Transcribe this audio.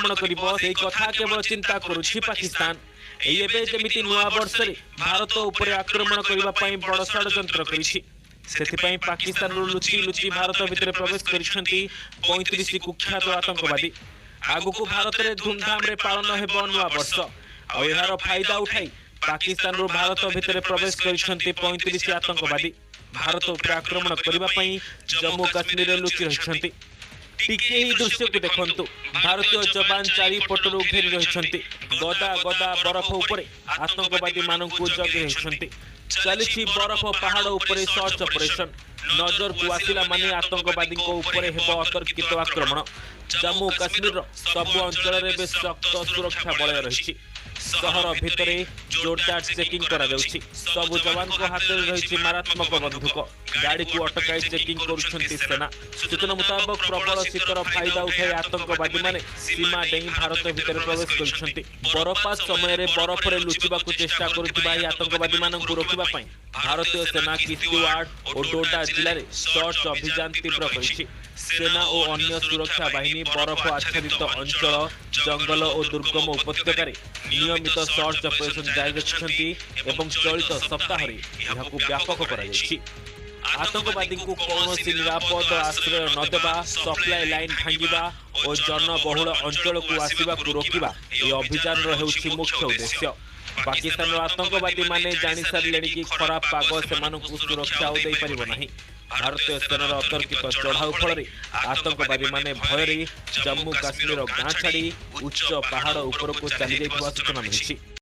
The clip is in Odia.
ଆକ୍ରମଣ କରିବ, ସେଇ କଥା କେବଳ ଚିନ୍ତା କରୁଛି ପାକିସ୍ତାନ। ଏଇ ଏବେ ଯେମିତି ନୂଆ ବର୍ଷରେ ଭାରତ ଉପରେ ଆକ୍ରମଣ କରିବା ପାଇଁ ବଡ଼ ଷଡ଼ଯନ୍ତ୍ର କରିଛି। ସେଥିପାଇଁ ପାକିସ୍ତାନରୁ ଲୁଚି ଲୁଚି ଭାରତ ଭିତରେ ପ୍ରବେଶ କରିଛନ୍ତି 35 କୁଖ୍ୟାତ ଆତଙ୍କବାଦୀ। ଆଗକୁ ଭାରତରେ ଧୁମଧାମରେ ପାଳନ ହେବ ନୂଆ ବର୍ଷ, ଆଉ ଏହାର ଫାଇଦା ଉଠାଇ ପାକିସ୍ତାନରୁ ଭାରତ ଭିତରେ ପ୍ରବେଶ କରିଛନ୍ତି 35 ଆତଙ୍କବାଦୀ। ଭାରତ ଉପରେ ଆକ୍ରମଣ କରିବା ପାଇଁ ଜମ୍ମୁ କାଶ୍ମୀରରେ ଲୁଚି ରହିଛନ୍ତି। ଟିକେ ଏହି ଦୃଶ୍ୟକୁ ଦେଖନ୍ତୁ। ଭାରତୀୟ ଯବାନ ଚାରିପଟରୁ ଘେରି ରହିଛନ୍ତି। ଗଦା ଗଦା ବରଫ ଉପରେ ଆତଙ୍କବାଦୀମାନଙ୍କୁ ଜଗି ରହିଛନ୍ତି। ଚାଲିଛି ବରଫ ପାହାଡ଼ ଉପରେ ସର୍ଚ୍ଚ ଅପରେସନ। ନଜରକୁ ଆସିଲା ମାନେ ଆତଙ୍କବାଦୀଙ୍କ ଉପରେ ହେବ ଅତର୍କିତ ଆକ୍ରମଣ। ଜମ୍ମୁ କାଶ୍ମୀରର ସବୁ ଅଞ୍ଚଳରେ ଏବେ ଶକ୍ତ ସୁରକ୍ଷା ବଳୟ ରହିଛି। ସହର ଭିତରେ ଜୋରଦାର ଚେକିଂ କରାଯାଉଛି। ସବୁ ଯବାନଙ୍କ ହାତରେ ରହିଛି ମାରାତ୍ମକ ବନ୍ଧୁକ। ଗାଡ଼ିକୁ ଅଟକାଇ ଚେକିଂ କରୁଛନ୍ତି ସେନା। ସୂଚନା ମୁତାବକ, ପ୍ରବଳ ଶୀତର ଫାଇଦା ଉଠାଇ ଆତଙ୍କବାଦୀମାନେ ସୀମା ଡେଇଁ ଭାରତ ଭିତରେ ପ୍ରବେଶ କରିଛନ୍ତି। ବରଫପାତ ସମୟରେ ବରଫରେ ଲୁଚିବାକୁ ଚେଷ୍ଟା କରୁଥିବା ଏହି ଆତଙ୍କବାଦୀମାନଙ୍କୁ ରୋକିବା ପାଇଁ ଭାରତୀୟ ସେନା କିସ୍ତିୱାଡ ଓ ଡୋଡା ଜିଲ୍ଲାରେ ସର୍ଚ୍ଚ ଅଭିଯାନ ତୀବ୍ର କରିଛି। ସେନା ଓ ଅନ୍ୟ ସୁରକ୍ଷା ବାହିନୀ ବରଫ ଆଚ୍ଛାଦିତ ଅଞ୍ଚଳ, ଜଙ୍ଗଲ ଓ ଦୁର୍ଗମ ଉପତ୍ୟକାରେ ନିୟମିତ ସର୍ଚ୍ଚ ଅପରେସନ ଜାରି ରଖିଛନ୍ତି ଏବଂ ଚଳିତ ସପ୍ତାହରେ ଏହାକୁ ବ୍ୟାପକ କରାଯାଇଛି। ଆତଙ୍କବାଦୀଙ୍କୁ କୌଣସି ନିରାପଦ ଆଶ୍ରୟ ନ ଦେବା, ସପ୍ଲାଏ ଲାଇନ ଭାଙ୍ଗିବା ଓ ଜନବହୁଳ ଅଞ୍ଚଳକୁ ଆସିବାକୁ ରୋକିବା ଏହି ଅଭିଯାନର ହେଉଛି ମୁଖ୍ୟ ଉଦ୍ଦେଶ୍ୟ। ପାକିସ୍ତାନର ଆତଙ୍କବାଦୀମାନେ ଜାଣିସାରିଲେଣି କି ଖରାପ ପାଗ ସେମାନଙ୍କୁ ସୁରକ୍ଷା ଆଉ ଦେଇପାରିବ ନାହିଁ। ଭାରତୀୟ ସେନାର ଅତର୍କିତ ଚଢ଼ାଉ ଫଳରେ ଆତଙ୍କବାଦୀମାନେ ଭୟରେ ଜମ୍ମୁ କାଶ୍ମୀର ଗାଁ ଛାଡ଼ି ଉଚ୍ଚ ପାହାଡ଼ ଉପରକୁ ଚାଲିଯାଇଥିବା ସୂଚନା ମିଳିଛି।